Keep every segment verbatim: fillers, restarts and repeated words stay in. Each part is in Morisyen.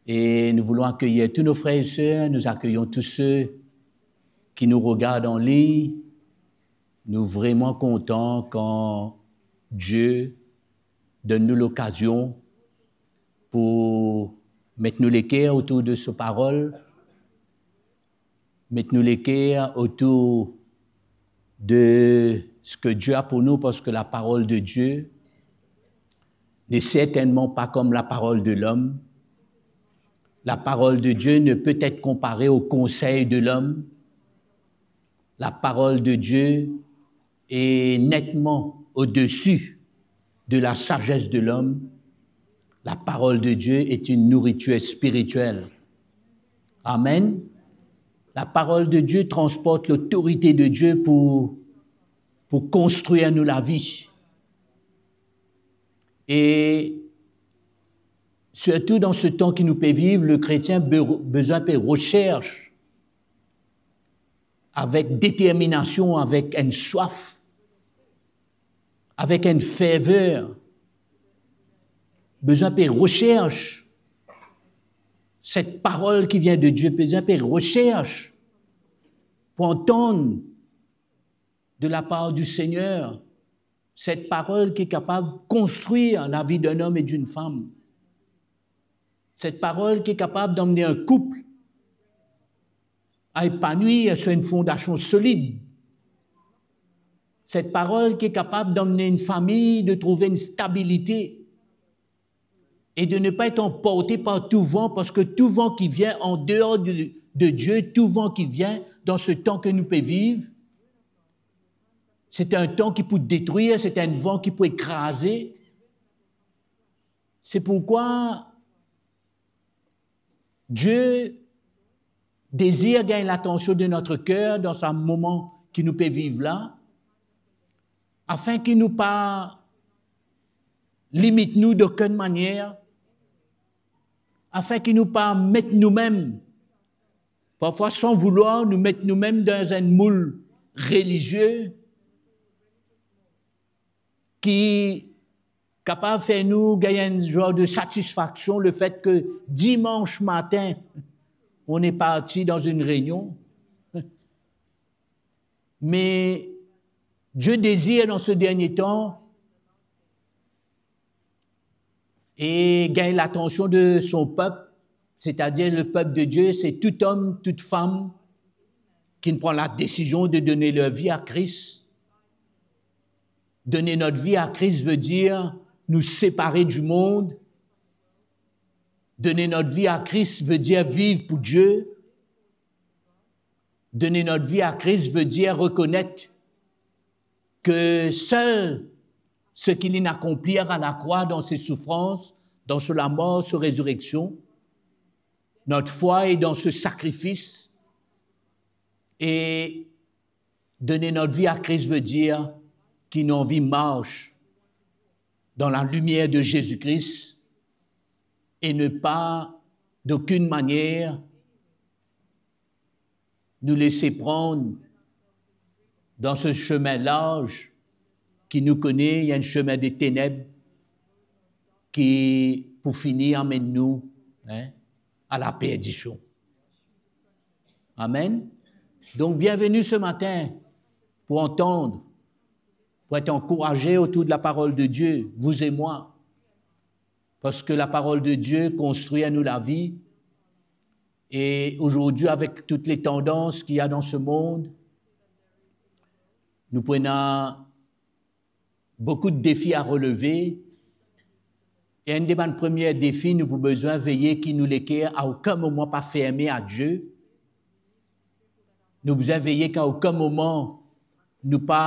Et nous voulons accueillir tous nos frères et sœurs, nous accueillons tous ceux qui nous regardent en ligne. Nous vraiment contents quand Dieu donne nous l'occasion pour mettre nos cœurs autour de sa parole, met nou leker otour de seki Dieu a pou nou, parski laparol de Dieu n'est certainement pas comme la parole de l'homme. La parole de Dieu ne peut être comparée au conseil de l'homme. La parole de Dieu est nettement au-dessus de la sagesse de l'homme. La parole de Dieu est une nourriture spirituelle. Amen. La parole de Dieu transporte l'autorité de Dieu pour, pour construire nou lavi. Et surtout dans ce temps ki nou pe viv, le kretien be-, bezwin pe recherche avec détermination, avec une soif, avec une ferveur, bezwin pe recherche cette parole qui vient de Dieu, bezwin pe recherche pour entendre de la part du Seigneur cette parole qui est capable de construire la vie d'un homme et d'une femme. Cette parole qui est capable d'emmener un couple à épanouir sur une fondation solide. Cette parole qui est capable d'emmener une famille de trouver une stabilité et de ne pas être emporté par tout vent, parce que tout vent qui vient en dehors de, de Dieu, tout vent qui vient dans ce temps que nou pe viv, c'est un temps qui peut détruire, c'est un vent qui peut écraser. C'est pourquoi Dieu désire gagner l'attention de notre cœur dans ce moment ki nou pe viv la, afin ki nou pa limit nou d'aucune manière, afin ki nou pa met noumem, parfwa san voulwar, nou met noumem dan enn moul relizie ki kapav fer nou gagn enn zar de satisfaksion, lefet ki dimans matin, on est parti dans une réunion. Mais Dieu désire dans ce dernier temps et gagner l'attention de son peuple, c'est-à-dire le peuple de Dieu, c'est tout homme, toute femme qui prend la décision de donner leur vie à Christ. Donner notre vie à Christ veut dire nous séparer du monde. Donner notre vie à Christ veut dire vivre pour Dieu. Donner notre vie à Christ veut dire reconnaître que seul ce qu'il vient accomplir à la croix, dans ses souffrances, dans sa mort, sa résurrection, notre foi est dans ce sacrifice. Et donner notre vie à Christ veut dire ki nou anvi mars dans la lumière de Jésus-Christ et ne pas, d'aucune manière, nous laisser prendre dans ce chemin large ki nou kone, il y a un chemin de ténèbres ki pou fini amenn nou, hein, à la perdition. Amen. Donc, bienvenue ce matin pour entendre, pour être encouragé autour de la parole de Dieu, vous et moi. Parce que la parole de Dieu construit à nous la vie. Et aujourd'hui, avec toutes les tendances qu'il y a dans ce monde, nou pou ena beaucoup de défis à relever. E enn de bann premie defi, nou pou bezwin veye ki nou leker a okenn moman pa ferme a Dieu. Nou bizin veye ki a okenn moman nou pa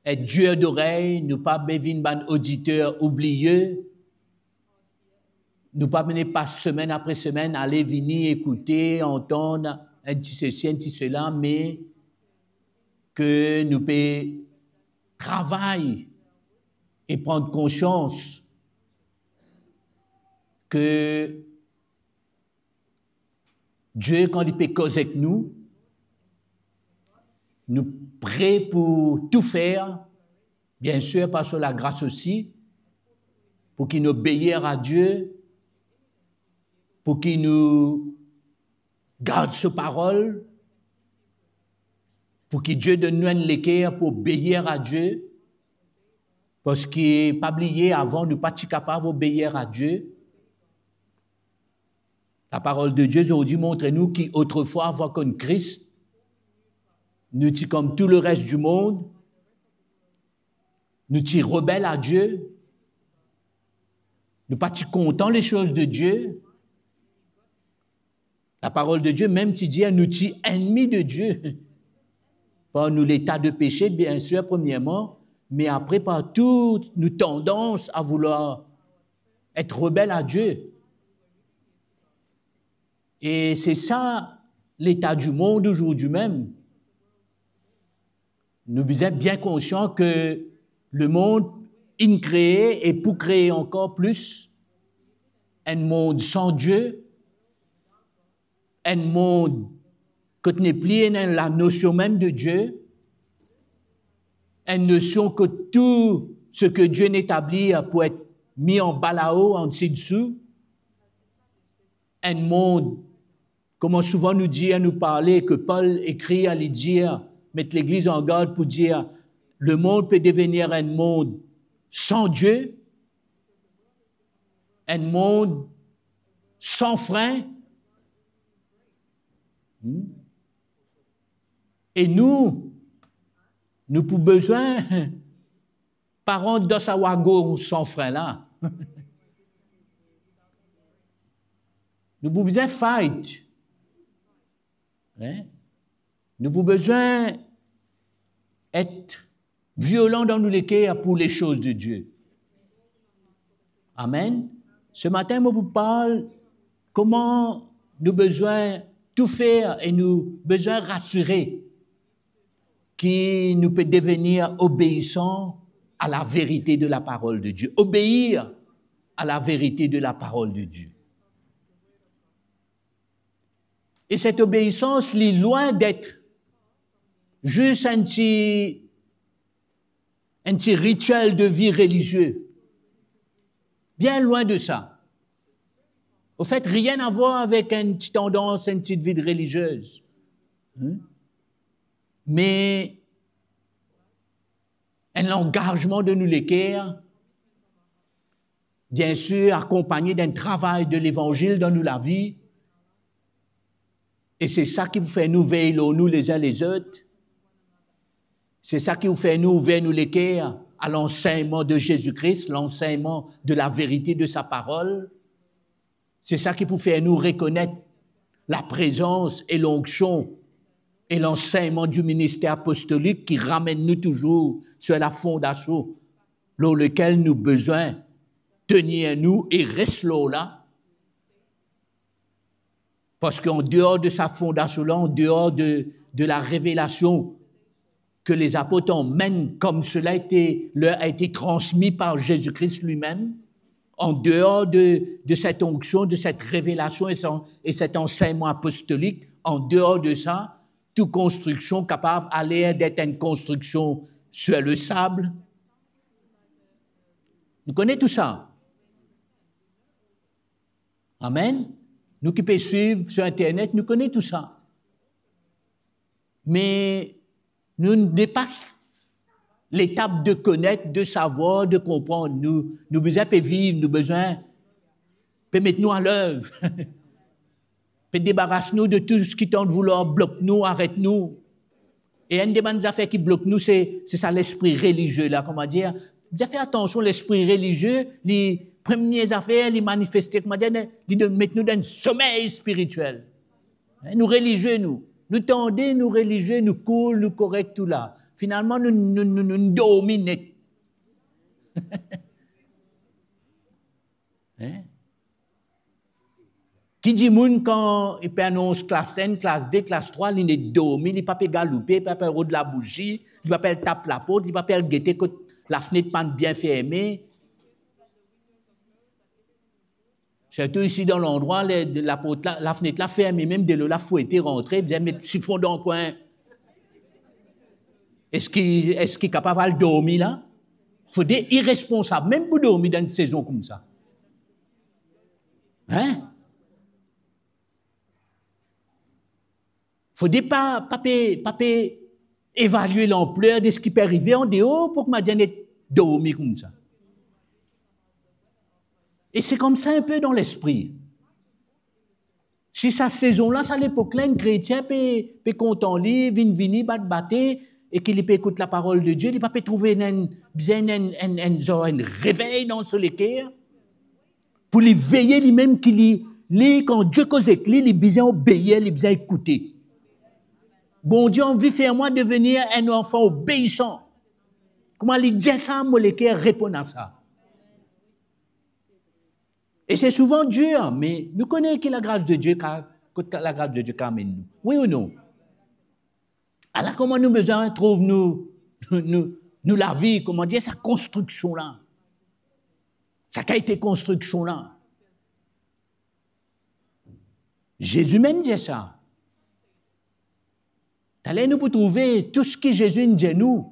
et dur d'oreille, nou pa be vinn bann oditer oubliye, nou pa vinn pas semenn apre semenn, ale vini, ekoute, antann, enn ti sesi, enn ti sela, me ke nou pe travay e pran konsians ke Die, kan li pe koz ek nou, nou pre pou tou fer, biensir par so lagras osi, pou ki nou obeir a Die, pou ki nou gard so parol, pou ki Die donn nou enn leker pou obeir a Die, parski pa bliye, avan nou pa ti kapav obeir a Die. Laparol de Die zordi montre nou ki otrefwa, avan konn Kris, nou ti kom tou leres dimond, nou ti rebel a Die, nou pa ti kontan lesoz de Die. Laparol de Die mem ti dir nou ti ennmi de Die, par nou leta de pese, biensir, premierman, me apre par tou nou tandans a vouloir et rebel a Die. E se sa leta dimond zordi mem. Nou bizin bien konsian ke lemond inn kree e pou kree ankor plis enn mond san Die, enn mond kot nepli ena lanosion mem de Die, enn nosion kot tou seki Die inn etablir pou et mi anba lao, andesidou, enn mond, kouma souvan nou dir, nou parle, ke Pol ekrir, li dir, met legliz an gard pou dir, lemond pe devenir enn mond san Die, enn mond san fren. Hmm? E nou, nou pou bizin pa rant dan sa wagon san fren la. Nou pou bizin fight. Hein? Nou pou bizin et violan dan nou leker pou lesoz de Die. Amen. Se matin, mo pou parl kouma nou bizin tou fer e nou bizin rasire ki nou pe devenir obeisan a laverite de laparol de Die. Obeir a laverite de laparol de Die. E set obeisans, li lwin det zis enn ti, enn ti ritiel de vi relizie. Bien lwin de sa. Anfet, rien a vwar avek enn ti tandans, enn ti vi relizie. Hmm? Me enn langazman de nou leker, biensir, akonpagne d'enn travay de levanzil dan nou lavi. E se sa ki pou fer nou vey lor nou lezin lezot. Se sa ki pou fer nou ouver nou leker a lansegnman de Zezi Kris, lansegnman de laverite de sa parol. Se sa ki pou fer nou rekonet laprezans e lonksion e lansegnman di minister apostolik ki ramenn nou touzour sir lafondasion lor lekel nou bizin tenir nou e res lor la. Parski an deor de sa fondasion la, an deor de, de larevelasion ke lezapot amenn, kom sela ete, leur a ete transmi par Zezi Kris limem, an deor de, de set onksion, de set revelasion e sa, e set ansegnman apostolik, an deor de sa, tou konstriksion kapav aler det enn konstriksion sir le sab. Nou kone tou sa. Amen. Nou ki pe swiv sir internet, nou kone tou sa. Me nou depas letap de konet, de savwar, de konpran. Nou, nou bizin pe viv, nou bizin pe met nou a lev. Pe debaras nou de tou seki tann vouloir blok nou, aret nou. E enn de bann zafer ki blok nou, se, se sa lespri relizie la, kouma dir, bizin fer atansion, lespri relizie, li, premie zafer, li manifeste, kouma dir, li donn, met nou dan enn somey spiritiel. Hein, nou relizie nou. Nou tande nou relizie, nou cool, nou korek, tou la. Finalman, nou, nou, nou, nou dormi net. Hein? Ki dimoun kan li pe anons klas enn, klas de, klas trwa, li net dormi, li pa pe galoupe, li pa pe rod labouzi, li pa pe al tap laport, li pa pe al gete kot lafnet pann bien ferme? Sirtou isi dan landrwa, le, laport la, lafnet la ferme, mem delo la fwete rantre, bizin met sifon dan kwin. Eski, eski kapav al dormi la? Fode iresponsab mem pou dormi dan enn sezon koumsa. Hein? Fode pa, pa pe, pa pe evalie lanpler de seki pe arive andeor pou kouma dir net dormi koumsa. E se koumsa inpe dan lespri. Si sa sezon la, sa lepok la, enn kretien pe, pe kontan li, vinn vini, bat bate, e ki li pe ekout laparol de Die, li pa pe trouve enn, enn, bizin enn, enn, enn, enn, zar enn revey dan so leker, pou li veye limem ki li, li, kan Die koz ek li, li bizin obeir, li bizin ekoute. Bondie anvi fer mwa devenir enn zanfan obeisan. Kouma li dir sa, mo leker reponn a sa. E se souvan dir, me nou kone ki lagras de Die ka, kot lagras de Die ka amenn nou. Wi ou non? Ala kouma nou bizin trouv nou, nou, nou, nou lavi, kouma dir sa konstriksion la. Sa kalite konstriksion la. Zezi mem dir sa. Taler nou pou trouve tou seki Zezi inn dir nou.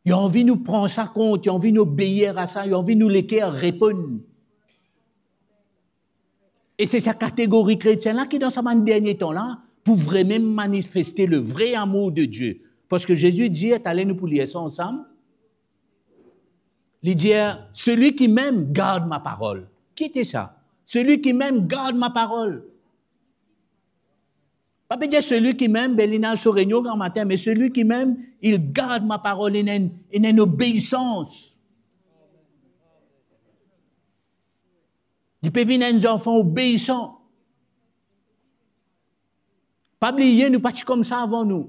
Li anvi nou pran sa kont, li anvi nou obeir a sa, li anvi nou leker reponn. E se sa kategori kretien la ki dan sa bann dernie tan la pou vremem manifeste le vre amour de Die. Parski Zezi dir, taler nou pou lir sa ansam, li dir, "Celui qui m'aime garde ma parole." Ki ete sa? "Celui qui m'aime garde ma parole." Pa pe dir "Celui qui m'aime", be li ena so reynion gramatin, me "Celui qui m'aime, il garde ma parole", ena enn, ena enn obeisans. Li pe vinn enn zanfan obeisan. Pa bliye, nou pa ti koumsa avan nou.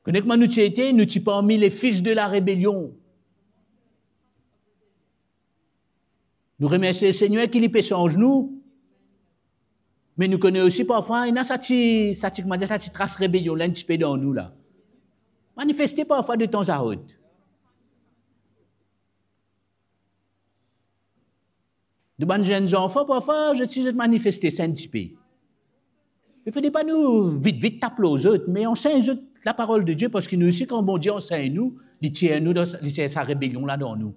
Kone kouma nou ti ete? Nou ti parmi les fils de la rébellion. Nou remersie Lesegner ki li pe sanz nou, me nou kone osi parfwa ena sa ti, sa ti, kouma dir, sa ti tras rebelion la enn tipe dan nou la. Manifeste parfwa detanzantan. Nou bann zenn zanfan, parfwa, zot si zot manifeste sa enn tipe. Li fode pa nou vit vit tap lor zot, me ansegn zot laparol de Die, parski nou osi, kan Bondie ansegn nou, li tir nou dan sa, li tir sa rebelion la dan nou.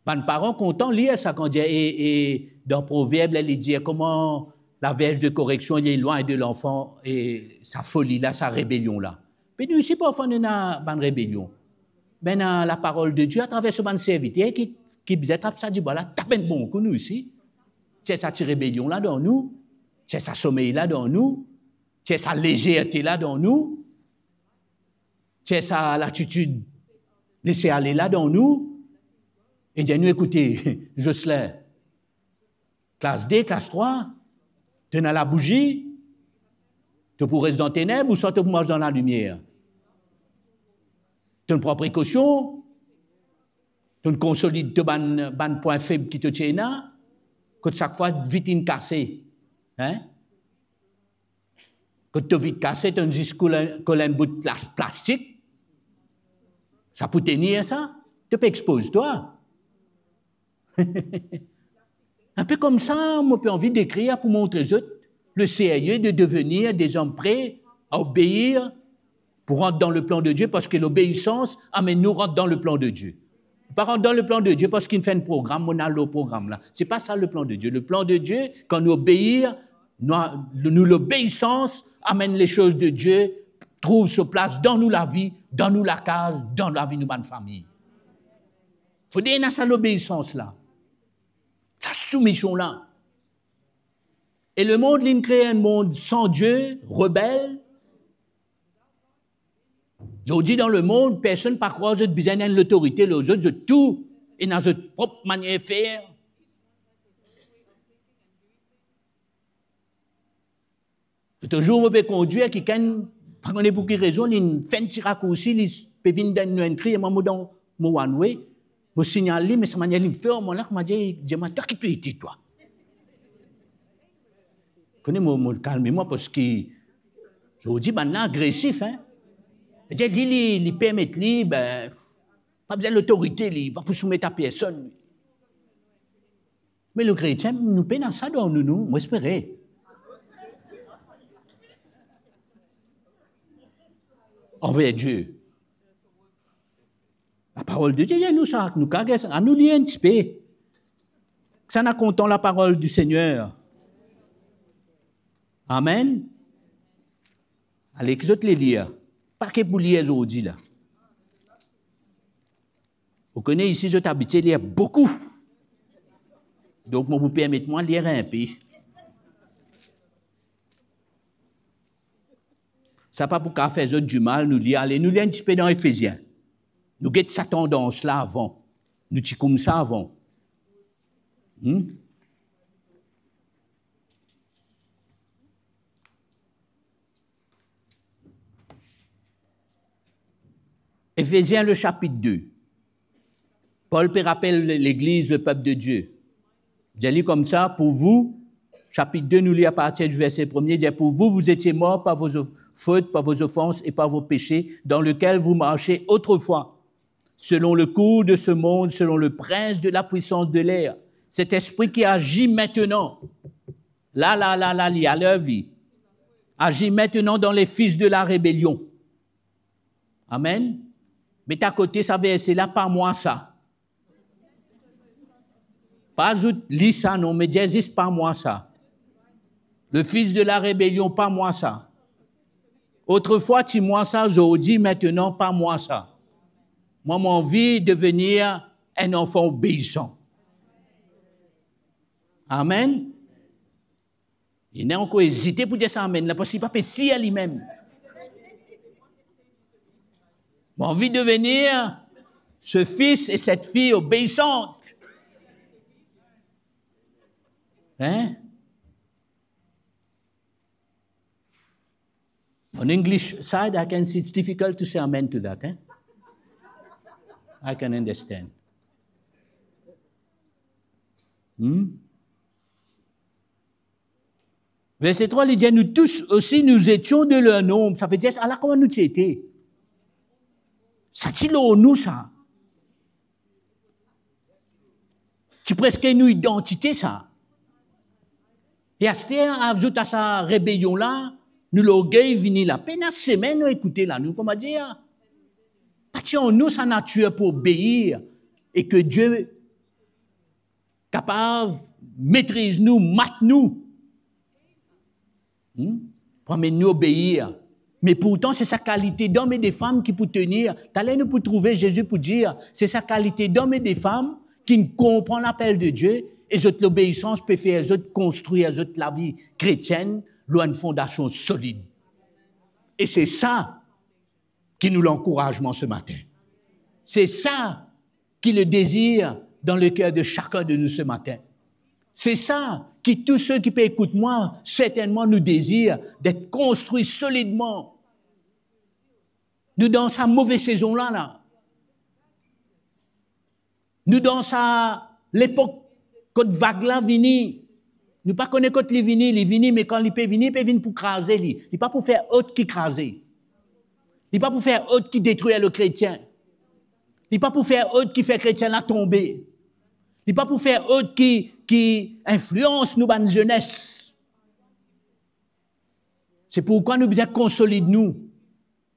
Bann paran kontan lir sa, kan dir, e, e dan Proverb la, li dir kouma la verge de correction est éloignée de l'enfant, e sa foli la, sa rebelion la. Be nou osi parfwa nou ena bann rebelion. Be ena laparol de Die atraver so bann serviter ki, ki bizin trap sa dibwa la, tap enn bon kou nou osi. Tir sa ti rebelion la dan nou, tir sa somey la dan nou, tir sa lezerte la dan nou, tir sa latitid lese ale la dan nou, e dir nou, "Ekoute, Jocelyn, klas de, klas trwa, to ena labouzi, to pou res dan teneb ouswa to pou mars dan lalimier. To pran prekosion, to konsolid to bann, bann pwin feb ki to ti ena, kot sak fwa vit inn kase, hein? Kot to vit kase, to zis kol enn, kol enn bout plas-, plastik, sa pou tenir sa, to pe expoz twa." Inpe koumsa, mo pe anvi dekrir pou montre zot le serye de devenir de zom pre a obeir pou rant dan le plan de Die, parski lobeisans amenn nou rant dan le plan de Die. Pa rant dan le plan de Die parski finn fer enn program, mo al lor program la. Se pa sa le plan de Die. Le plan de Die, kan nou obeir, nou, nou lobeisans amenn le soz de Die trouv so plas dan nou lavi, dan nou lakaz, dan lavi nou bann fami. Fode ena sa lobeisans la, sa soumision la. E lemond, linn kre enn mond san Die, rebel. Zordi dan lemond, personn pa krwar zot bizin enn lotorite lor zot, zot tou ena zot prop manier fer. Lot zour mo pe kondir, kikenn, pa kone pou ki rezon, linn fer enn ti rakoursi, li pe vinn dan nou enn tri, e mwa mo dan mo one way, mo signal li, me sa manier linn fer mwa la, kouma dir, dir mwa, "Twa ki to ete, twa?" Kone mo, mo kalme mwa, parski zordi bann la agresif, hein. Li, li, li permet li, be, pa bizin lotorite, li pa pou soumet a personn. Me nou kretien, nou pena sa dan nou, nou, mo espere. Anver Die. Laparol de Die, anou sa, nou kapav, anou lir enn tipe. Kisannla kontan laparol di Segner? Amen. Ale, ki zot le lir? Pa ke pou lir zordi la. Ou kone isi zot abitie lir boukou. Donk, mo pou permet mwa lir inpe. Sa pa pou kapav fer zot dimal, nou lir, ale, nou lir enn tipe dan Efezien. Nou get sa tandans la avan. Nou ti koumsa avan. Hmm? Efezien, le chapitre deux. Pol pe rapel legliz, le pep de Die. Dir li koumsa, pour vous, chapitre deux, nou lir apartir di verse premie, dir, pour vous, vous étiez morts par vos of-, fautes, par vos offenses et par vos péchés, dans lequel vous marchiez autrefois, selon le cours de ce monde, selon le prince de la puissance de l'air, cet esprit qui agit maintenant. La, la, la, la, li aler, li. Agit maintenant dans les fils de la rébellion. Amen. Met akote sa verse la, pa mwa sa. Pa zot li sa non, me dir zis pa mwa sa. Le fils de la rébellion, pa mwa sa. Otrefwa ti mwa sa, zordi, maintenant, pa mwa sa. Mwa, mo anvi devenir un enfant obéissant. Amen. Ena ankor ezite pou dir sa amen la, parski li pa pe sir limem. Mo anvi devenir ce fils et cette fille obéissante. Hein? On English side, I can see it's difficult to say amen to that, hein? I can understand. Hmm? Verse trois, li dir, nous tous aussi, nous étions de leur nombre. Sa ve dir, ala kouma nou ti ete. Sa ti lor nou, sa. Ti preske nou idantite, sa. E aster, azout a sa rebelion la, nou lorgey vini la. Pena semin nou ekoute la, nou, kouma dir, pa ti an nou sa natir pou obeir e ke Die kapav metriz nou, mat nou. Hmm? Pou amenn nou obeir. Me pourtan, se sa kalite dom e de fam ki pou tenir. Taler nou pou trouve Zezi pou dir, se sa kalite dom e de fam ki konpran lapel de Die e zot lobeisans pe fer zot konstrir zot lavi kretienn lor enn fondasion solid. E se sa ki nou lankourazman se matin. Se sa ki le dezir dan le ker de sakenn de nou se matin. Se sa ki tou seki pe ekout mwa, sertennman nou dezir d'et konstri solidman. Nou dan sa move sezon la, la. Nou dan sa lepok kot vag la vini. Nou pa kone kot li vini, li vini, me kan li pe vini, li pe vinn pou kraze li. Li pa pou fer ot ki kraze. Li pa pou fer ot ki detrir le kretien. Li pa pou fer ot ki fer kretien la tonbe. Li pa pou fer ot ki, ki inflians nou bann zenes. Se pourkwa nou bizin konsolid nou.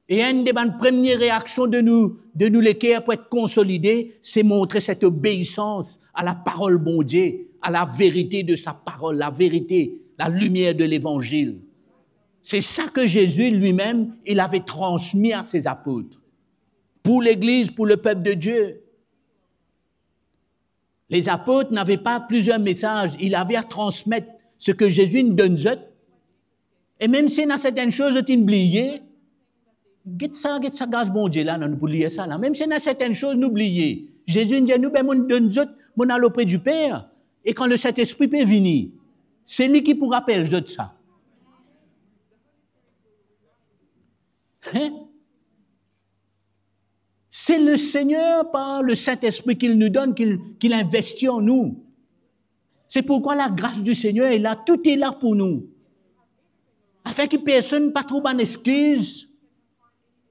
E enn de bann premie reaksion de nou, de nou leker pou et konsolide, se montre set obeisans a laparol Bondie, a laverite de sa parol, laverite, lalimier de levanzil. Se sa ke Zezi limem, il avait transmis à ses apôtres. Pour legliz, pour le pep de Die. Les apôtres n'avaient pas plusieurs messages, ils avaient à transmettre ce que Jésus donn zot. E mem si ena sertenn soz zot inn bliye, get sa, get sa gras Bondie la, nou pou lir sa la. Mem si ena sertenn soz nou bliye, Zezi inn dir nou, be, mo donn zot, mo al opre di Per, e kan Lesintespri pe vini, se li ki pou rapel zot sa. Hein? C'est le Seigneur, par le Saint-Esprit qu'il nous donne, qu'il, qu'il investit en nous. C'est pourquoi la grâce du Seigneur est là, tout est là pour nous. Afin ki personn pa trouv bann exkiz.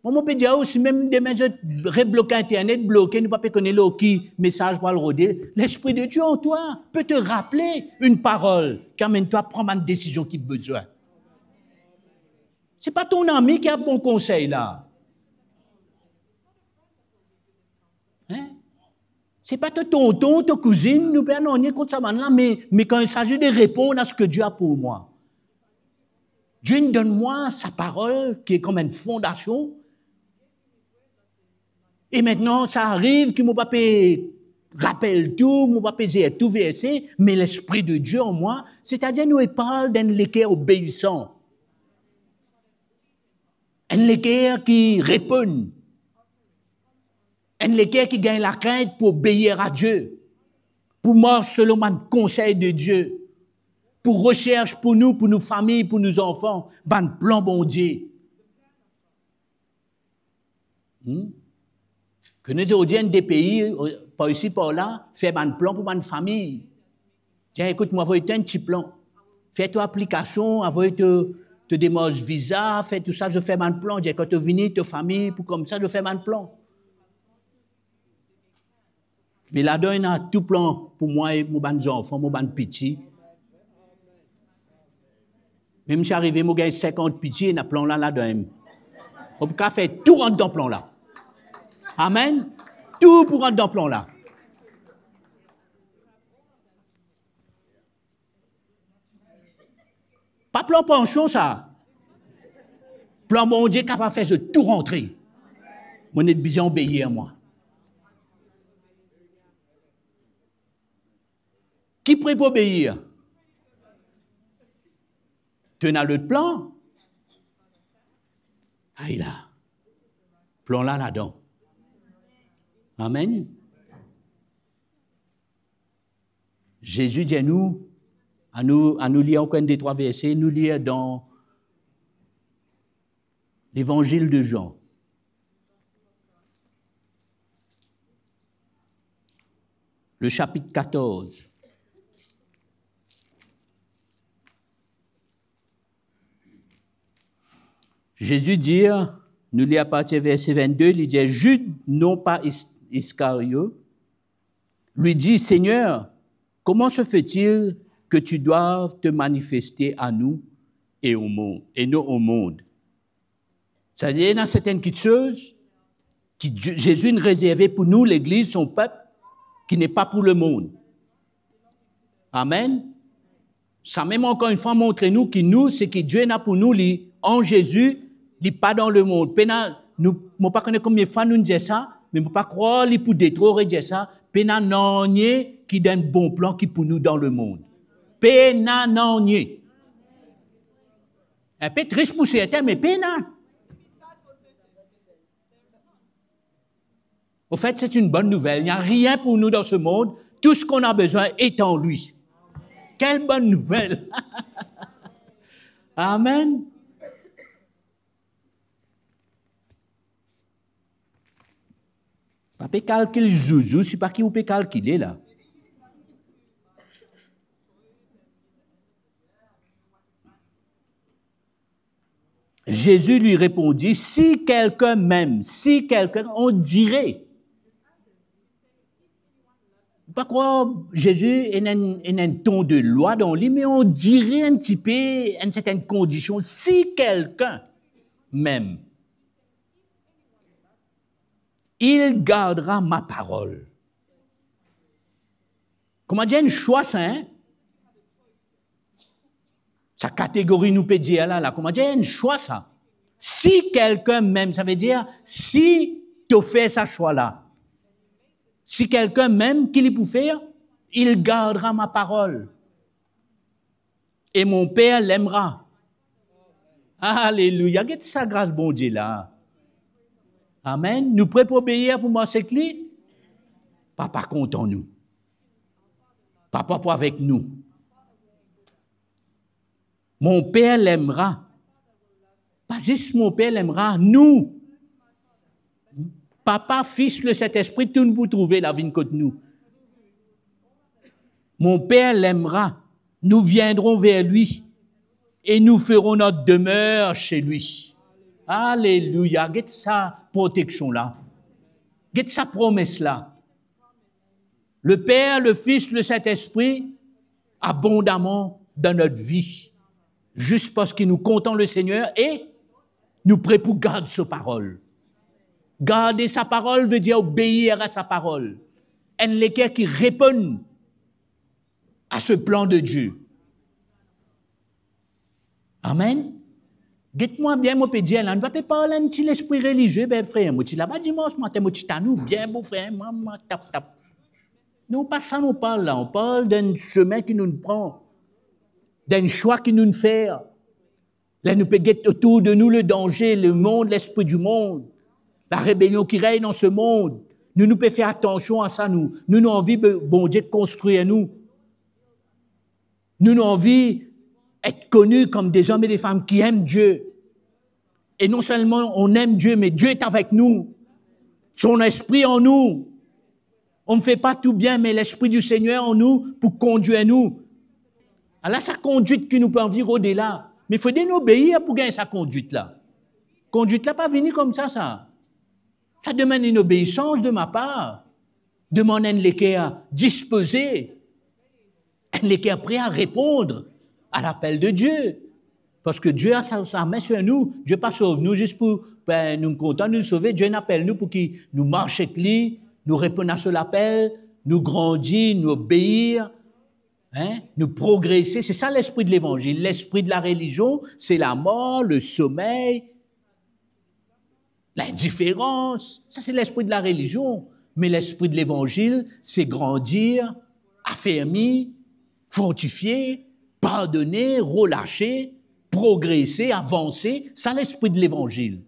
Mwa, mo pe dir ou, si mem demin zot rebloke internet, bloke, nou pa pe kone lor ki mesaz pou al rode, l'Esprit de Dieu en toi peut te rappeler une parole ki amenn twa pran bann desizion ki bizin. Se pa ton ami ki a bon konsey la. Hein? Se pa to tonton, to kouzinn, nou pena nanye kont sa bann la, me, me kan il s'agit de répondre à ce que Dieu a pour moi, Dieu inn donn mwa sa parol ki kom enn fondasion. E aster sa ariv ki mo pa pe rapel tou, mo pa pe zir tou verse, me Lespri de Dieu an mwa, setadir nou pe parl d'enn leker obeisan. Enn leker ki reponn. Enn leker ki gagn lakrint pou obeir a Dieu, pou mars selon bann konsey de Dieu, pou resers pou nou, pou nou fami, pou nou zanfan, bann plan Bondie. Hmm? Ke nou zordi enn de pei, par isi, par la, fer bann plan pou bann fami. Dir, ekout, mo avoy twa enn ti plan. Fer to aplikasion, avoy to, to demars viza, fer tou sa, zot fer bann plan. Dir, kan to vini, to fami, pou koumsa, zot fer bann plan. Me ladan ena tou plan pou mwa e mo bann zanfan, mo bann piti. Mem si arive mo gagn sinkant piti, ena plan la ladan. Mo pou kapav fer tou rant dan plan la. Amen. Tou pou rant dan plan la. Pa plan pansion sa. Plan Bondie kapav fer zot tou rantre. Mo net bizin obeir mwa. Ki pre pou obeir? To ena lot plan? Ay la. Plan la ladan. Amen. Zezi dir nou, anou, anou lir ankor enn de trwa verse, nou lir dan Levanzil de Zan, le sapit katorz. Zezi dir, nou lir apartir verse vennde, li dir, Jude, non pa Is-, Iskariot, lui dit, Seigneur, comment se fait-il que tu doives te manifester à nous et au monde, et non au monde? Savedir, ena sertenn kiksoz ki Dieu, Zezi inn rezerve pou nou, legliz, son pep, ki n'est pas pour le monde. Amen. Samem, ankor enn fwa, montre nou ki nou, seki Dieu ena pou nou, li an Zezi, li pa dan lemond. Pena, nou, mo pa kone konbien fwa nou dir sa, me mo pa krwar li pou de tro redir sa, pena nanye ki dan bon plan ki pou nou dan lemond. Pena nanye. Inpe tris pou serten, me pena. Au fait, c'est une bonne nouvelle. Il n'y a rien pour nous dans ce monde. Tout ce qu'on a besoin est en lui. Quelle bonne nouvelle! Amen. Pa pe kalkil zouzou, si pa ki ou pe kalkile la. Jésus lui répondit, si quelqu'un m'aime, si quelqu'un, on dirait. Pa krwar Zezi ena enn, ena enn ton de lwa dan li, me on dirait enn tipe, enn sertenn kondision, si quelqu'un m'aime, il gardera ma parole. Kouma dir enn swa sa, hein? Sa kategori nou pe dir la, la, kouma dir enn swa sa. Si quelqu'un m'aime, savedir, si to fer sa swa la. Si quelqu'un m'aime, ki li pou fer? Il gardera ma parole. Et mon Père l'aimera. Alelouya. Get sa gras Bondie la. Amen. Nou pre pou obeir pou mars ek li? Papa kontan nou. Papa pou avek nou. Mon Père l'aimera. Pa zis mon Père l'aimera, nou. Papa, Fils, le Saint-Esprit, tou nou pou trouve la, vinn kot nou. Mon Père l'aimera. Nous viendrons vers lui et nous ferons notre demeure chez lui. Alelouya. Get sa proteksion la. Get sa promes la. Le Père, le Fils, le Saint-Esprit, abondamment dans notre vie. Zis parski nou kontan Lesegner e nou pre pou gard so parol. Garder sa parole veut dire obéir à sa parole. Enn leker ki reponn à ce plan de Dieu. Amen. Get mwa bien, mo pe dir la, nou pa pe parl enn ti lespri relizie, be frer, mo ti laba dimans matin, mo ti tann ou bien, mo frer, mwa, mwa, tap, tap. Non, pa sa nou parl la, nou parl d'enn semin ki nou pran, d'enn swa ki nou fer. Ler nou pe get otour de nou le danze, lemond, lespri dimond, larebelion ki regn dan se mond, nou, nou pe fer atansion a sa, nou, nou, nou anvi Be-, Bondie konstrir nou. Nou, nou anvi et koni kom de zom e de fam ki enn Die. E non selman on enn Die, me Die est avec nous. Son Lespri an nou. On ne fait pas tout bien, mais l'Esprit du Seigneur en nous pour conduire nous. Ala sa kondwit ki nou pe anvi rode la. Me fode nou obeir pou gagn sa kondwit la. Kondwit la pa vini koumsa, sa. Sa demann enn obeisans de ma par. Demann enn leker dispoze, enn leker pre a repond a lapel de Die. Parski Die a sa, sa min sir nou. Die pa sov nou zis pou, be, nou kontan nou sove. Die inn apel nou pou ki nou mars ek li, nou reponn a so lapel, nou grandi, nou obeir, hein, nou progrese. Se sa lespri de levanzil. Lespri de larelizion, se lamor, lesomer, lindiferans. Sa se lespri de larelizion. Me lespri de levanzil, se grandir, afermi, fortifie, pardone, relase, progrese, avanse. Sa lespri de levanzil.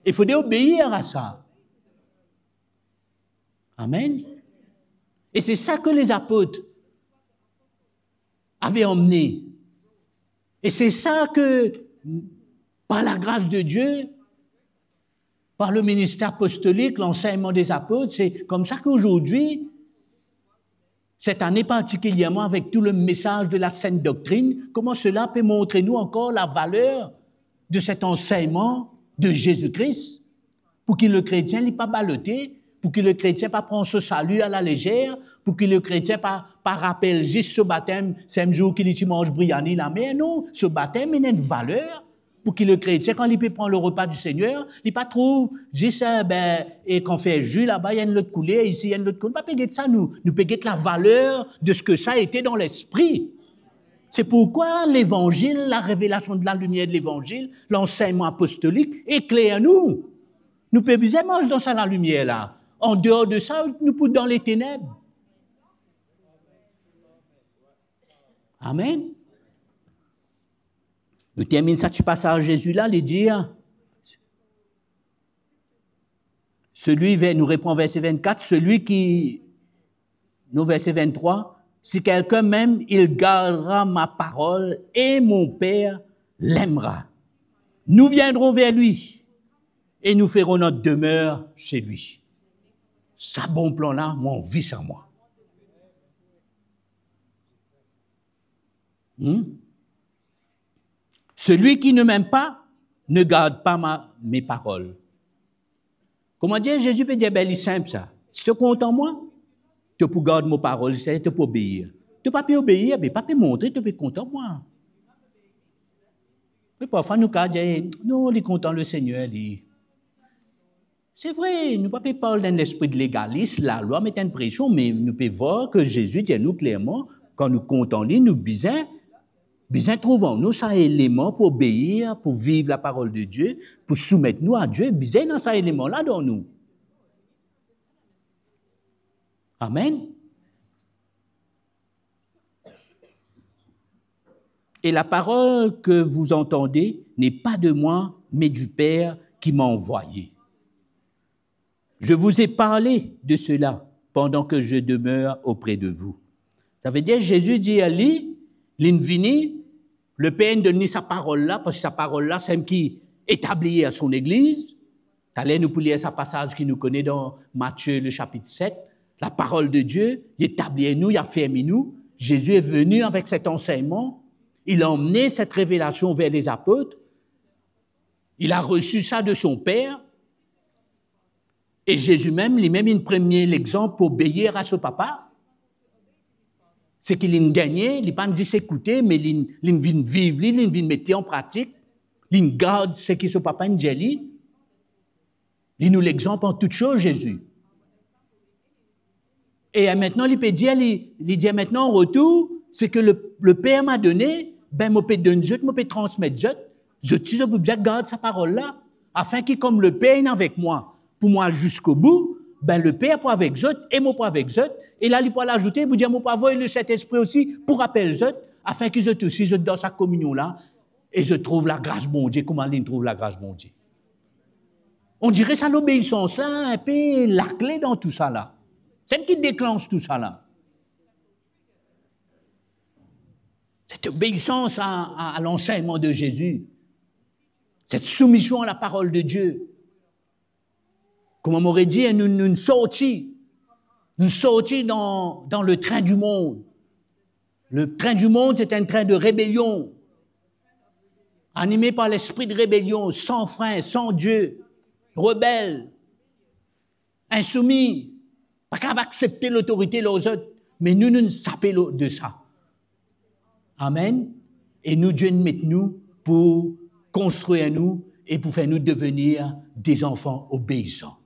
E fode obeir a sa. Amen. E se sa ki lezapot ave anmne. E se sa ki, par lagras de Die, par le minister apostolik, lansegnman de zapot, se koumsa ki azordi, set ane partikilierman avek tou le mesaz de la Sainte Doctrine, kouma sela pe montre nou ankor lavaler de set ansegnman de Zezi Kris. Pou ki le kretien, li pa balote, pou ki le kretien pa pran so sali a lalezer, pou ki le kretien pa, pa rapel zis so batem, sel zour ki li ti manz briani lamer, non, so batem inn enn valer, pou ki le kretien, kan li pe pran le repa di Segner, li pa trouv zis, eh ben, e kan fer zi laba, li enn lot kouler, isi, li enn lot kouler, pa pe get sa nou, nou pe get lavaler de seki sa ete dan lespri. Se pourkwa levanzil, larevelasion de lalimier de levanzil, lansegnman apostolik ekler nou. Nou pe bizin mars dan sa lalimier la. Andeor de sa, nou pou dan leteneb. Amen. Nou terminn sa ti pasaz Zezi la, li dir, selwi, ver-, nou repran verse vennkat, selwi ki, non, verse venntrwa, si quelqu'un m'aime, il gardera ma parole et mon Père l'aimera. Nous viendrons vers lui et nous ferons notre demeure chez lui. Sa bon plan la, mo anvi sa mwa. Hmm? Celui qui ne m'aime pas ne garde pas ma, mes paroles. Kouma dir, Zezi pe dir, be li sinp sa. Si to kontan mwa, to pou gard mo parol, setadir to pou obeir. To pa pe obeir, be pa pe montre to pe kontan mwa. Me parfwa nou kapav dir, non, li kontan Lesegner, li. Se vre, nou pa pe parl dan lespri de legalis, lalwa met enn presion, me nou pe vwar ki Zezi dir nou klerman, kan nou kontan li, nou bizin, bizin trouv an nou sa eleman pou obeir, pou viv laparol de Die, pou soumet nou a Die, bizin ena sa eleman la dan nou. Amen. Et la parole que vous entendez n'est pas de moi, mais du Père qui m'a envoyé. Je vous ai parlé de cela pendant que je demeure auprès de vous. Savedir, Zezi dir li, linn vini, Leper inn donn li sa parol la, parski sa parol la, seki etablir so legliz. Taler nou pou lir sa pasaz ki nou kone dan Matie, le chapitre sept. Laparol de Die, li etablir nou, li afermi nou. Zezi est venu avec cet enseignement. Il a emmené cette révélation vers les apôtres. Il a reçu ça de son Père. E Zezi mem, limem, inn premie lexanp pou obeir a so Papa. Seki linn gagne, li pa'nn zis ekoute, me linn, linn vinn viv li, linn vinn met li an pratik, linn gard seki so Papa inn dir li. Li nou lexanp an tou soz, Zezi. E mintnan, li pe dir, li, li dir, mintnan, an retour, ce que le, le Père m'a donné, be, mo pe donn zot, mo pe transmet zot. Zot ti, zot pou bizin gard sa parol la, afin ki kouma Leper inn avek mwa, pou mwa al ziskobou, be Leper pou avek zot, e mo pou avek zot, e la li pou al azoute, pou dir, mo pou avoy Lesintespri osi, pou rapel zot, afin ki zot osi, zot dan sa kominion la, e zot trouv lagras Bondie, kouma linn trouv lagras Bondie. Ondire sa lobeisans la, inpe lakle dan tou sa la. Sa ki deklans tou sa la. Cette obéissance à, à, à l'enseignement de Jésus, cette soumission à la parole de Dieu. Kouma mo dir, nou, nou sorti, nou sorti dan, dan le train du monde. Le train du monde, c'est un train de rébellion, animé par l'esprit de rébellion, sans frein, sans Dieu, rebelle, insoumi, pa kapav aksepte lotorite lor zot, me nou, nou sape lo-, de sa. Amen. E nou, Dieu met nou pou konstrir nou e pou fer nou devenir des enfants obéissants.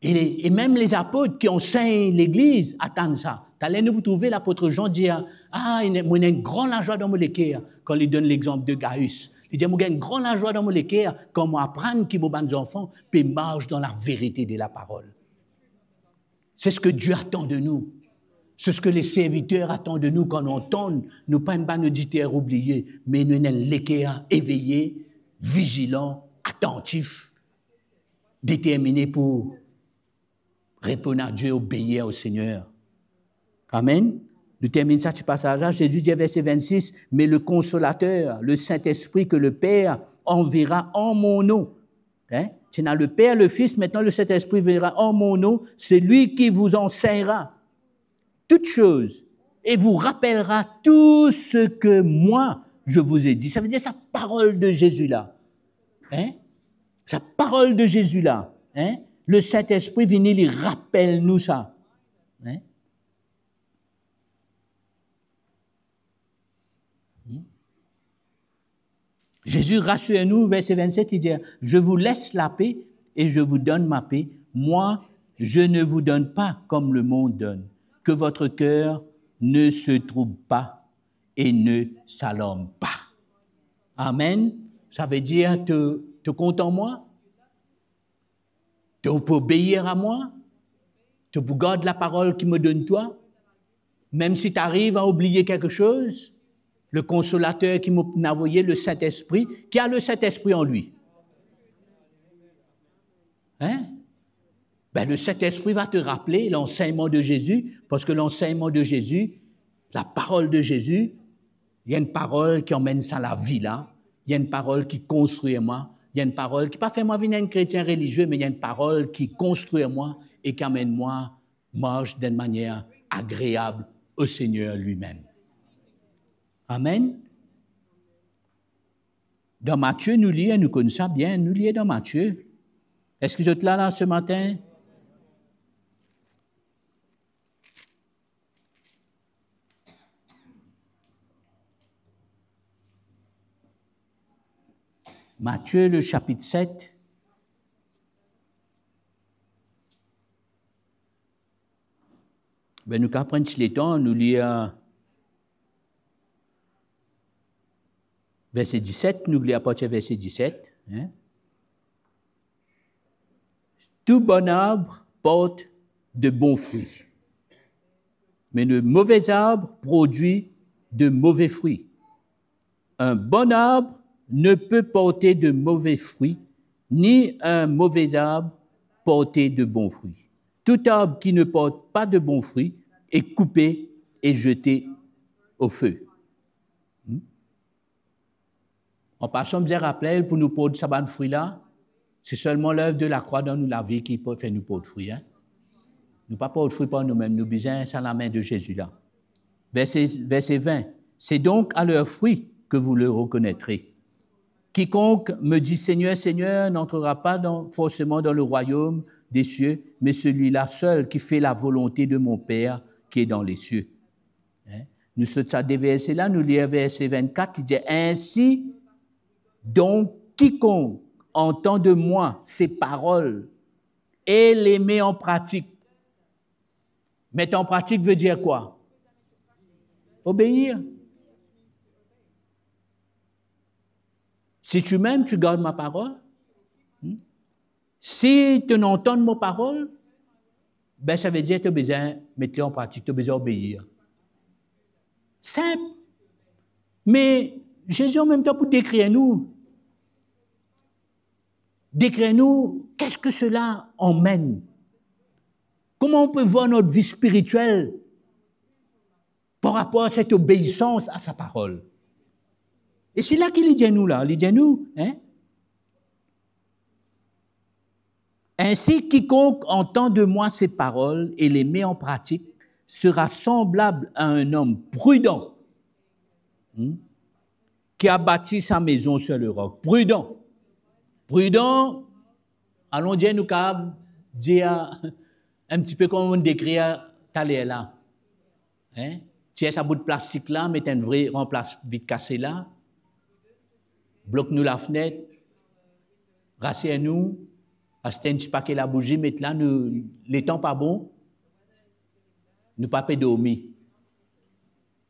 E, e mem lezapot ki ansegn legliz atann sa. Taler nou pou trouve lapot Jean dir, "Ah, ena, mo ena enn gran lazwa dan mo leker," kan li donn lexanp de Gaius. Li dir, "Mo gagn enn gran lazwa dan mo leker kan mo aprann ki mo bann zanfan pe mars dan laverite de laparol." C'est ce que Dieu attend de nous. C'est ce que les serviteurs attendent de nous quand nous entendons, nou pa enn bann oditer oubliye, me nou ena enn leker eveye, vizilan, atantif, determine pou reponn a Dieu, obéir au Seigneur. Amen. Nou terminn sa ti pasaz la. Jésus dit, verset vingt-six, "Mais le Consolateur, le Saint-Esprit que le Père enverra en mon nom." Hein? Tu as le Père, le Fils, maintenant le Saint-Esprit viendra en mon nom, celui qui vous enseignera toutes choses et vous rappellera tout ce que moi je vous ai dit. Sa ve dir sa parol de Jésus la. Hein? Sa parol de Jésus la. Hein? Le Saint-Esprit vini, li rapel nou sa. Hein? Hmm? Jésus rassure nous, verset vingt-sept, il dit, "Je vous laisse la paix et je vous donne ma paix. Moi, je ne vous donne pas comme le monde donne. Que votre cœur ne se trouble pas et ne s'alarme pas." Amen. Sa ve dir, to, to kontan mwa? To pou obeir a mwa? To pou gard laparol ki mo donn twa? Mem si to ariv a oubliye kiksoz, le Consolateur ki mo avoye, le Saint-Esprit, qui a le Saint-Esprit en lui. Hein? Ben, le Saint-Esprit va te rappeler l'enseignement de Jésus, parce que l'enseignement de Jésus, la parole de Jésus, li enn parol ki amenn sa lavi la, li enn parol ki konstrir mwa, li enn parol ki pa fer mwa vinn enn kretien relizie, me li enn parol ki konstrir mwa e ki amenn mwa mars dan enn manier agreab au Seigneur lui-même. Amen. Dan Matie, nou lir, nou konn sa bien, nou lir dan Matie. Eski zot la, la, ce matin? Matthieu, le chapitre sept. Ben, nou kapav pran ti letan, nou lir verse diset, nou lir apartir verse diset, hein. Tout bon arbre porte de bons fruits, mais le mauvais arbre produit de mauvais fruits. Un bon arbre ne peut porter de mauvais fruits, ni un mauvais arbre porter de bons fruits. Tout arbre qui ne porte pas de bons fruits est coupé et jeté au feu. Hmm? An pasan, bizin rapel, pou nou port sa bann fri la, se selman lev de lakrwa dan nou lavi ki pou fer nou port fri, hein. Nou pa port fri par noumem, nou bizin sa lame de Zezi la. Verse, verse vingt. C'est donc à leurs fruits que vous les reconnaîtrez. Quiconque me dit, Seigneur, Seigneur, n'entrera pas dans, forcément dans le royaume des cieux, mais celui-là seul qui fait la volonté de mon Père qui est dans les cieux. Hein? Nou sot sa de verse la, nou lir verse vennkat, ki dir, ainsi donc, quiconque entend de moi ces paroles et les met en pratique. Mettre en pratique veut dire quoi? Obéir. Si tu m'aimes, tu gardes ma parole. Hmm? Si to antann mo parol, be, savedir to bizin met li an pratik, to bizin obeir. Sinp. Me Zezi, an mem tan, pou dekrir nou, dekrir nou, qu'est-ce que cela emmène? Comment on peut voir notre vie spirituelle par rapport à cette obéissance à sa parole? E se la ki li dir nou la, li dir nou, hein? Ainsi, quiconque entend de moi ces paroles et les met en pratique sera semblable à un homme prudent, hmm, qui a bâti sa maison sur le roc. Prudent. Prudent, alon dir, nou kapav dir enn tipe kouma nou dekrir taler la. Hein? Tir sa bout plastik la, met enn vre, ranplas vit kase la. Blok nou lafnet, raser nou, aste enn ti pake labouzi, met la, nou, letan pa bon, nou pa pe dormi.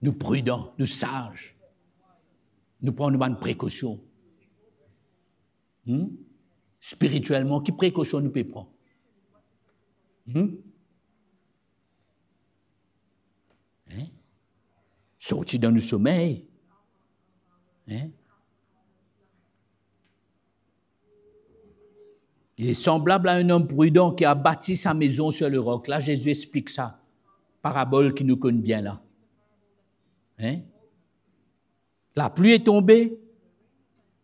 Nou pridan, nou saz. Nou pran nou bann prekosion. Hmm? Spiritielman, ki prekosion nou pe pran? Hmm? Hein? Sorti dan nou somey. Hein? Il est semblable à un homme prudent qui a bâti sa maison sur le roc. La, Zezi explik sa, parabol ki nou konn bien la. Hein? La pluie est tombée,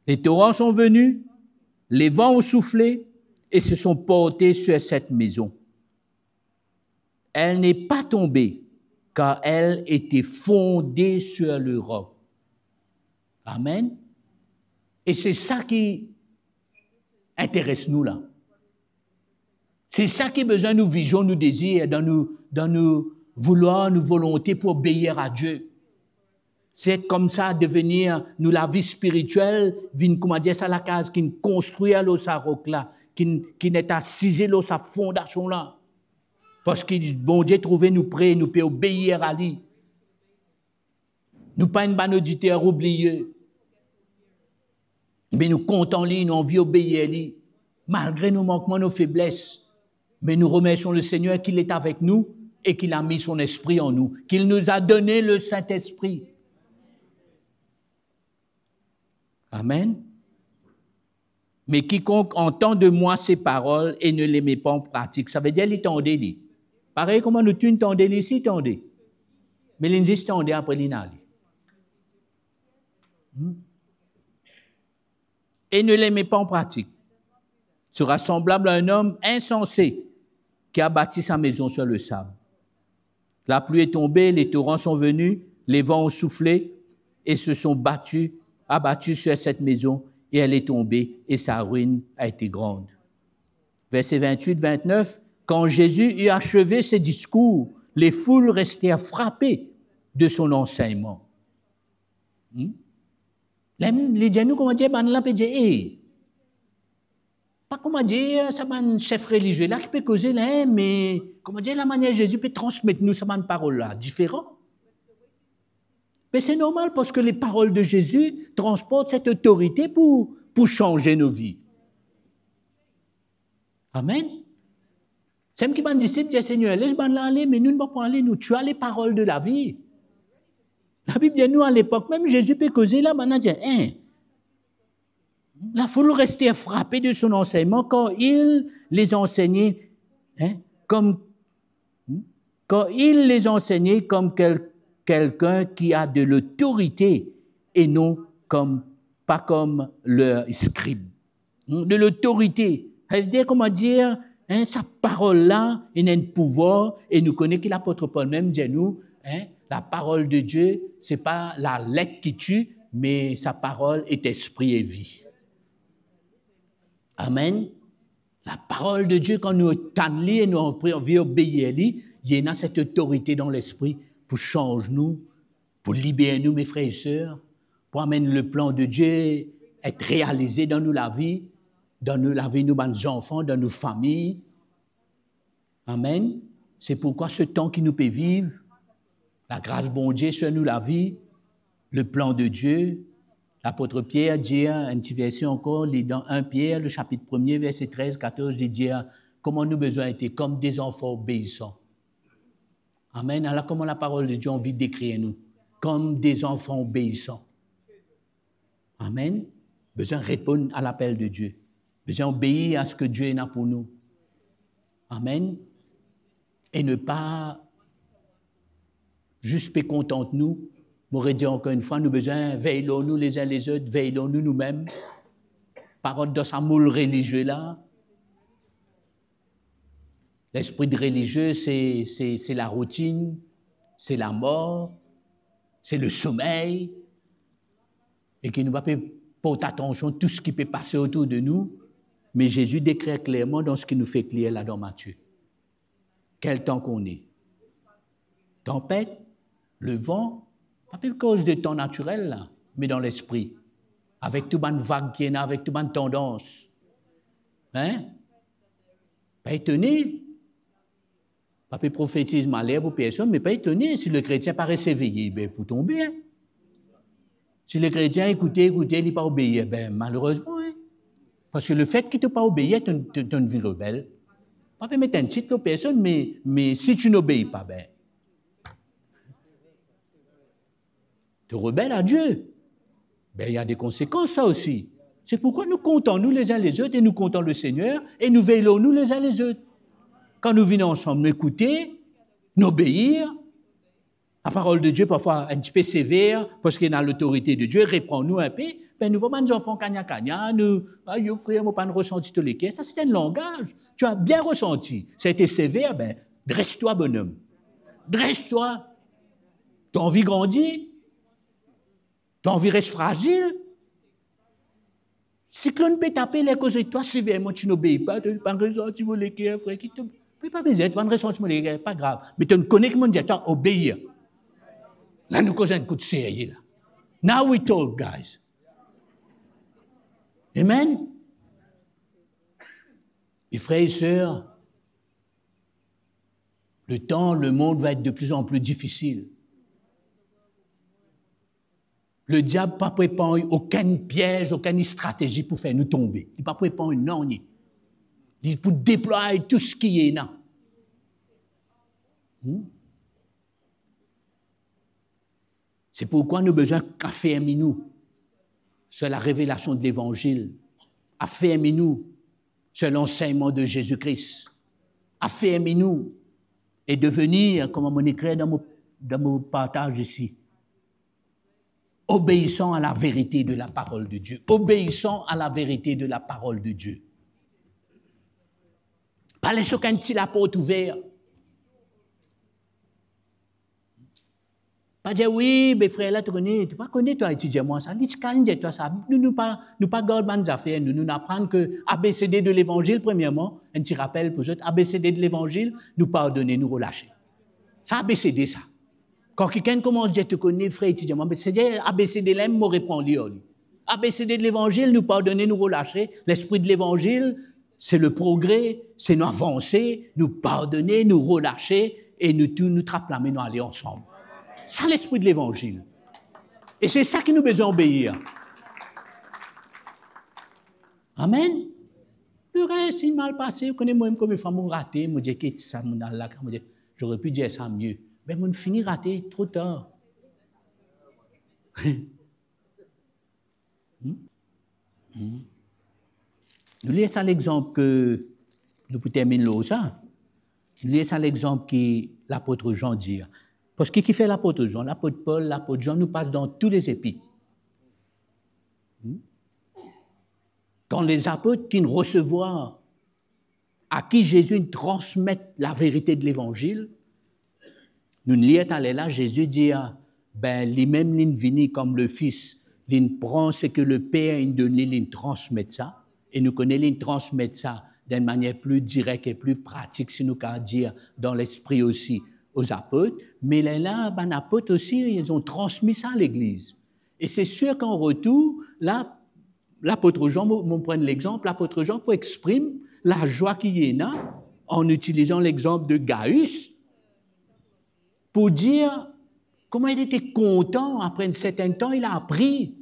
les torrents sont venus, les vents ont soufflé et se sont portés sur cette maison. Elle n'est pas tombée, car elle était fondée sur le roc. Amen. E se sa ki interes nou la. Se sa ki bizin nou vizion, nou dezir, dan nou, dan nou voulwar, nou volonte pou obeir a Die. Se koumsa devenir nou lavi spiritiel, vinn, kouma dir, sa lakaz ki'nn konstrir lor sa rok la, ki'nn, ki'nn et asize lor sa fondasion la. Parski Bondie trouve nou pre, nou pe obeir a li. Nou pa enn bann oditer oubliye. Me nou kontan li, nou anvi obeir li, malgre nou mankman, nou febles. Me nou remersion Lesegner ki li est avec nous et qu'il a mis son esprit en nous, qu'il nous a donné le Saint-Esprit. Amen. Mais quiconque entend de moi ces paroles et ne les met pas en pratique, savedir li tande li. Parey kouma nou tou inn tande li, si tande. Me linn zis tande, apre linn ale. Hmm? Et ne les met pas en pratique, sera semblable à un homme insensé qui a bâti sa maison sur le sable. La pluie est tombée, les torrents sont venus, les vents ont soufflé et se sont battus, abattus sur cette maison, et elle est tombée, et sa ruine a été grande. Verset vingt-huit, vingt-neuf, quand Jésus eut achevé ses discours, les foules restèrent frappées de son enseignement. Hmm? Li, li dir nou, kouma dir, bann la pe dir, "Ey, pa kouma dir sa bann sef relizie la ki pe koze la, me kouma dir, lamanier Zezi pe transmet nou sa bann parol la, diferan." Me se normal, parski les paroles de Jésus transportent cette autorité pour, pour changer nos vies. Amen. Samem ki bann disip dir, "Segner, les bann la ale," me nou, nou pa pou ale, nou, "Tu as les paroles de la vie." Labib dir nou, alepok mem Zezi pe koze la, bann la dir, "Hein, la foule restait frappée de son enseignement quand il les enseignait, hein, comme, hmm, quand il les enseignait comme quel-, quelqu'un qui a de l'autorité et non comme, pas comme leurs scribes." Hmm, de l'autorité. Savedir, kouma dir, hein, sa parol la, ena enn pouvwar, e nou kone ki lapot Pol mem dir nou, hein, la parole de Dieu, c'est pas la lettre qui tue, mais sa parole est esprit et vie. Amen. La parole de Dieu, kan nou tann li e nou anvi, anvi obeir li, li ena set otorite dan lespri pou sanz nou, pou liber nou, mes frères et sœurs, pou amenn le plan de Dieu et realize dan nou lavi, dan nou lavi, nou bann zanfan, dan nou fami. Amen. Se pourkwa se tan ki nou pe viv, lagras Bondie sur nou lavi, le plan de Dieu, Lapot Pier dir, enn ti verse ankor, li dan enn Pier, le sapit premie, verse trez, katorz, li dir, kouma nou bizin ete kom de zanfan obeisan. Amen. Ala kouma laparol de Die anvi dekrir nou, kom de zanfan obeisan. Amen. Bizin reponn a lapel de Die. Bizin obeir a seki Die ena pou nou. Amen. E ne pa zis pe kontant nou. Mo redir ankor enn fwa, nou bizin vey lor nou lezin lezot, vey lor nou noumem. Pa rant dan sa moul relizie la. Lespri de relizie, se, se, se laroutinn, se lamor, se lesomey, e ki nou pa pe port atansion tou seki pe pase otour de nou. Me Zezi dekrir klerman dan seki nou fek lir la dan Matie. Kel tan ki nou ena? Tanpet, levan, pa pe koz de tan natirel la, me dan lespri. Avek tou bann vag ki ena, avek tou bann tandans. Hein? Pa etone. Pa pe profetiz maler pou personn, me pa etone si lekretien pa res eveye, be pou tonbe, hein. Si lekretien ekoute, ekoute, li pa obeir, be malerezman, hein. Parski lefet ki to pa obeir, to, to, to vinn rebel. Pa pe met enn tit lor personn, me, me si to n'obei pa, be to rebel a Die. Be, il y a des conséquences, sa osi. Se poukwa nou kontan nou lezin lezot e nou kontan Lesegner e nou vey lor nou lezin lezot. Kan nou vinn ansam, nou ekoute, nou obeir. Laparol de Die parfwa enn tipe sever, parski ena lotorite de Die, reprann nou enpe, be nou pa bann zanfan kagna kagna, nou, "Ayo frer, mo pa'nn resanti to leker." Sa se enn langaz. Tu as bien ressenti. Ça a été sévère, be, dresse-toi, bonhomme. Dresse-toi. To anvi grandi? To anvi res frazil? Siklonn pe tape, li koz twa severman, to n'obei pa, to pa'nn resanti mo leker, frer, ki to, me pa bizin, to pa'nn resanti mo leker, pa grav. Me to kone ki mo'nn dir twa obeir. La nou koz enn kout serye la. Now we talk, guys. Amen. Mes frères et sœurs, le temps, le monde va être de plus en plus difficile. Le diab pa prepar okenn piez, okenn stratezi pou fer nou tonbe. Li pa prepar nanye. Li pou deplway tou seki ena. Hmm? Se poukwa nou bizin afermi nou sur la révélation de l'évangile, afermi nou sur l'enseignement de Jésus-Christ, afermi nou e devenir, kouma mo ekrir dan mo, dan mo partaz isi, obéissant à la vérité de la parole de Dieu. Obéissant à la vérité de la parole de Dieu. Pa les okenn ti laport ouver. Pa dir, "Wi, be frer la, to kone, to pa kone, to etidir mwa sa." Li ti kapav dir twa sa. Nou, nou pa, nou pa gard bann zafer, nou, nou aprann ke A B C D de l'évangile, premierman, enn ti rapel pou zot, A B C D de l'évangile, nou pardone, nou relase. Sa A B C D sa. Kan kikenn koumans dir, "To kone, frer, etidir mwa, be se dir A B C D la, mo repran li ar li." A B C D de l'évangile, nou pardone, nou relase. Lespri de l'évangile, se le progrès, se nou avanse, nou pardone, nou relase, e nou tou, nou trap lame, nou ale ansam. Sa lespri de l'évangile. E se sa ki nou bizin obeir. Amen. Leres, si mal pase, ou kone mwa mem kouma fwa mo rate, mo dir, "Ki sa, mo al la, mo dir, j'aurais pu dire ça mieux." Be, mo'nn fini rate, tro tar. Hmm? Hmm. Nou lir sa lexanp ki, nou pou terminn lor sa. Nou lir sa lexanp ki lapot Jean dir. Parski ki fer lapot Jean, lapot Pol, lapot Jean, nou pas dan tou lezepit. Hmm? Kan lezapot ki'nn resevwar a ki Zezi inn transmet laverite de levanzil, nou lir taler la, Zezi dir, be, limem li'nn vini kom le Fis, li'nn pran seki le Per inn donn li, li'nn transmet sa, e nou kone li'nn transmet sa dan enn manier pli direk e pli pratik, si nou kapav dir, dan lespri osi, aux apôtres, me lerla, bann apot osi, ils ont transmis ça à l'église. E se sir ki an retour, la, lapot Jean, mo, mo pran lexanp, lapot Jean pou exprim lazwa ki li ena, en utilisant l'exemple de Gaius, pou dir kouma li ti kontan, apre enn sertenn tan, li aprann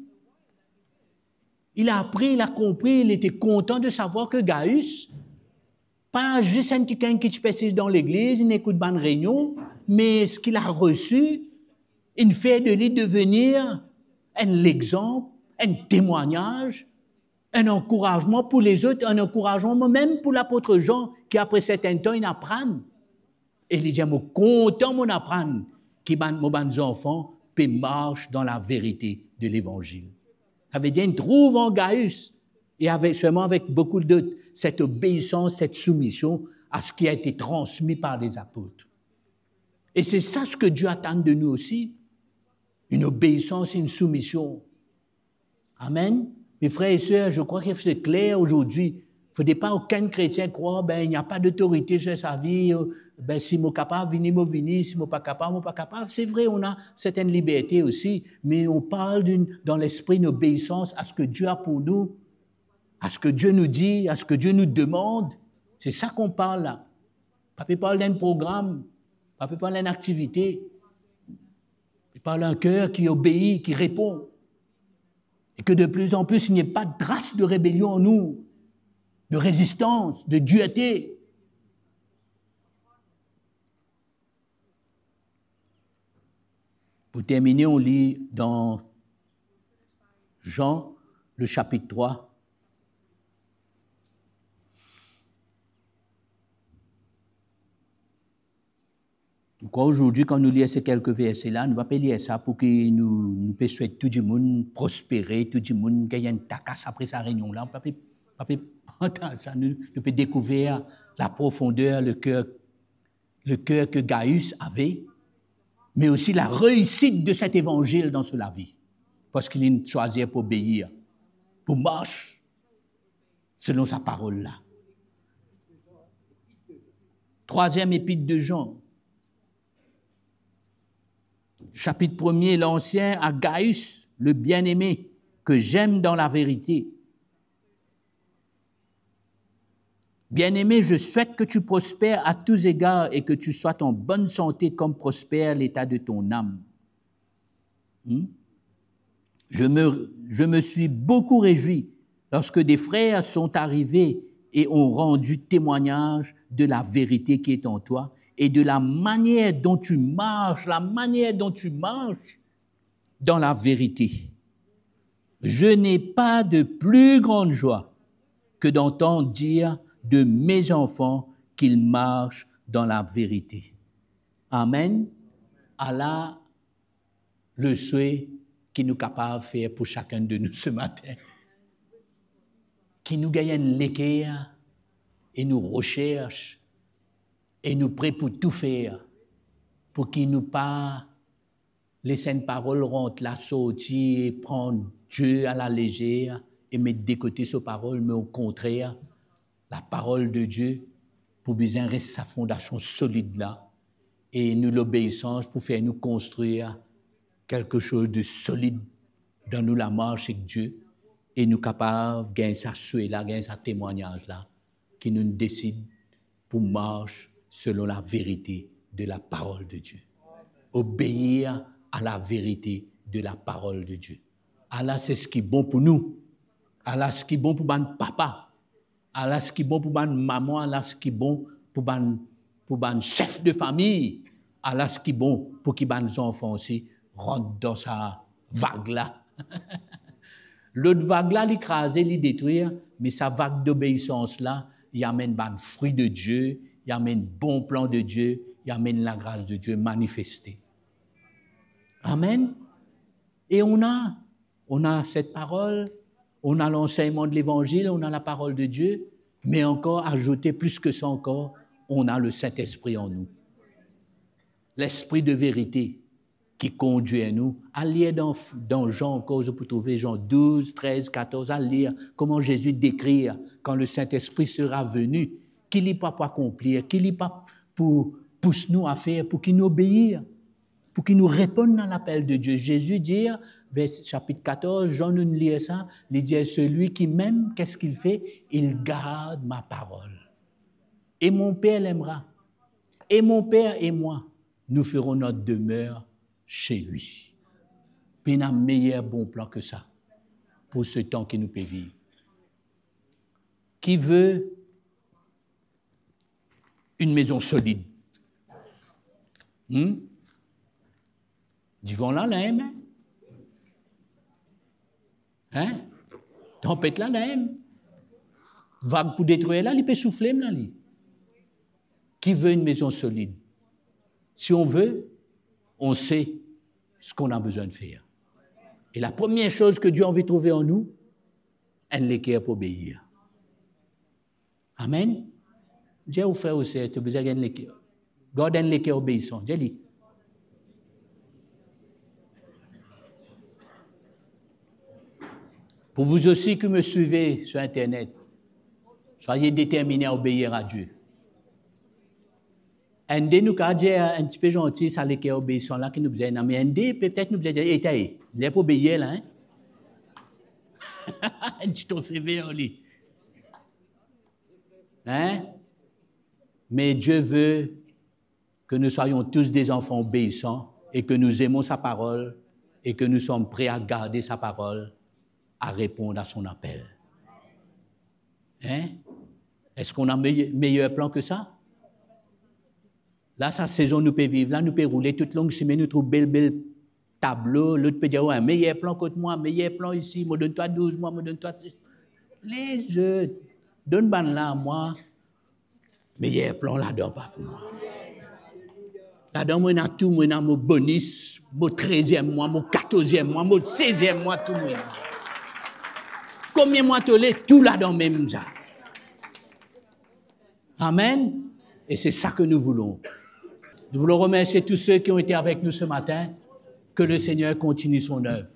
Il a appris, il a compris, il était content de savoir que Gaius, pa zis enn kikenn ki ti pe asiz dan legliz, inn ekout bann reynion, mais ce qu'il a reçu, inn fer de li devenir enn lexanp, enn temwagnaz, enn ankourazman pou lezot, enn ankourazman mem pou lapot Jean, ki apre sertin tan, inn aprann. E li dir, "Mo kontan mo'nn aprann ki bann, mo bann zanfan pe mars dan laverite de levanzil." Savedir, inn trouv an Gaius, e avek, sirman avek boukou dot, cette obéissance, cette soumission à ce qui a été transmis par les apôtres. Et c'est ça ce que Dieu attend de nous aussi. Une obéissance, une soumission. Amen. Mes frères et sœurs, je crois que c'est clair aujourd'hui. Faudrait pas aucun chrétien croire, ben, il n'y a pas d'autorité sur sa vie, euh, ben, si mo kapav vini, mo vini, si mo pa kapav, mo pa kapav. C'est vrai, on a certaines libertés aussi, mais on parle d'une, dans l'esprit, une obéissance à ce que Dieu a pour nous, à ce que Dieu nous dit, à ce que Dieu nous demande. C'est ça qu'on parle là. Pa pe parl d'enn program, pa pe parl d'enn aktivite. Pe parl d'un cœur qui obéit, qui répond. Et que de plus en plus, il n'y ait pas de trace de rébellion en nous, de résistance, de dureté. Pou termine, on lit dans Jean, le chapitre trois. Mo krwar azordi, kan nou lir se kelke verse la, nou pa pe lir sa pou ki nou, nou pe swet tou dimoun prospere, tou dimoun gagn enn takas apre sa reynion la. Nou pa pe, pa pe partaz sa, nou, nou pe dekouver la profondeur, le cœur, le cœur que Gaius avait, mais aussi la réussite de cet évangile dans sa vie, parce qu'il a choisi pour obéir, pour marcher selon sa parol la. Troisième épître de Jean, chapitre premier, l'ancien, à Gaius, le bien-aimé, que j'aime dans la vérité. Bien-aimé, je souhaite que tu prospères à tous égards et que tu sois en bonne santé comme prospère l'état de ton âme. Hmm? Je me, je me suis beaucoup réjoui lorsque des frères sont arrivés et ont rendu témoignage de la vérité qui est en toi et de la manière dont tu marches, la manière dont tu marches dans la vérité. Je n'ai pas de plus grande joie que d'entendre dire de mes enfants qu'ils marchent dans la vérité. Amen. Ala le swe ki nou kapav fer pou sakenn de nou se matin. Ki nou gagn enn leker e nou resers e nou pre pou tou fer pou ki nou pa les enn parol rant la, sorti e pran Die a la lezer e met de kote so parol, me okontrer, la parol de Die pou bizin res sa fondasion solid la, e nou lobeisans pou fer nou konstrir kelke soz de solid dan nou lamars ek Die, e nou kapav gagn sa swe la, gagn sa temwagnaz la, ki nou desid pou mars selon laverite de la parol de Die. Obeir a laverite de la parol de Die. Ala seki bon pou nou. Ala seki bon pou bann papa. Ala seki bon pou bann mama. Ala seki bon pou bann, pou bann sef de fami. Ala seki bon pou ki bann zanfan osi rant dan sa vag la. Lot vag la, li kraze, li detrir, me sa vag dobeisans la, li amenn bann fri de Die, li amenn bon plan de Die, li amenn lagras de Die manifeste. Amen. Et on a, on a cette parole, on a l'enseignement de l'évangile, on a la parole de Dieu, mais encore, ajouté plus que ça encore, on a le Saint-Esprit en nous. L'Esprit de vérité qui conduit à nous. Al lir dan, dan Jean ankor, zot pou trouve Jean douz, trez, katorz, al lir kouma Zezi dekrir quand le Saint-Esprit sera venu, ki li pa pou akonplir, ki li pa pou pous nou a fer, pou ki nou obeir, pou ki nou reponn a lapel de Die. Zezi dir, vers, chapitre quatorze, Jean, nou lir sa, li dir, celui qui m'aime, qu'est-ce qu'il fait ? Il garde ma parole. Et mon Père l'aimera. Et mon Père et moi, nous ferons notre demeure chez lui. Pena meyer bon plan ke sa. pour ce temps que nous pouvons vivre. Qui veut une maison solide? Hmm? Divan la, la mem. Hein? Tanpet la, la mem. Vag pou detrir la, li pe soufle la, li. Qui veut une maison solide? Si on veut, on sait ce qu'on a besoin de faire. Et la première chose que Dieu a envie de trouver en nous, enn leker pou obeir. Amen. Dir ou frer ou ser, to bizin gagn leker. Gard enn leker obeisan. Dir li. Pour vous aussi qui me suivez sur Internet, soyez déterminés à obéir à Dieu. Enn de nou kapav dir enn tipe zanti, sa leker obeisan la ki nou bizin ena, me enn de, petet nou bizin dir, "Ey, ta e, ler pou obeir la, hein?" Enn ti ton sever li. Hein? Mais Dieu veut que nous soyons tous des enfants obéissants et que nous aimons sa parole et que nous sommes prêts à garder sa parole, à répondre à son appel. Hein? Est-ce qu'on a meille-, meilleur plan que ça? La, sa sezon nou pe viv la, nou pe roule tout long sime, nou trouv bel, bel tablo, lot pe dir, "Wey, meyer plan kot mwa, meyer plan isi, mo donn twa douz mwa, mo donn twa sis." Lezot, donn bann la mwa, meyer plan ladan pa pou mwa. Ladan mo ena tou, mo ena mo bonis, mo treziem mwa, mo katorziem mwa, mo seziem mwa, tou mo ena. Konbien mwa to le, tou ladan mem sa. Amen. Et c'est ça que nous voulons. Nous voulons remercier tous ceux qui ont été avec nous ce matin. Que le Seigneur continue son œuvre.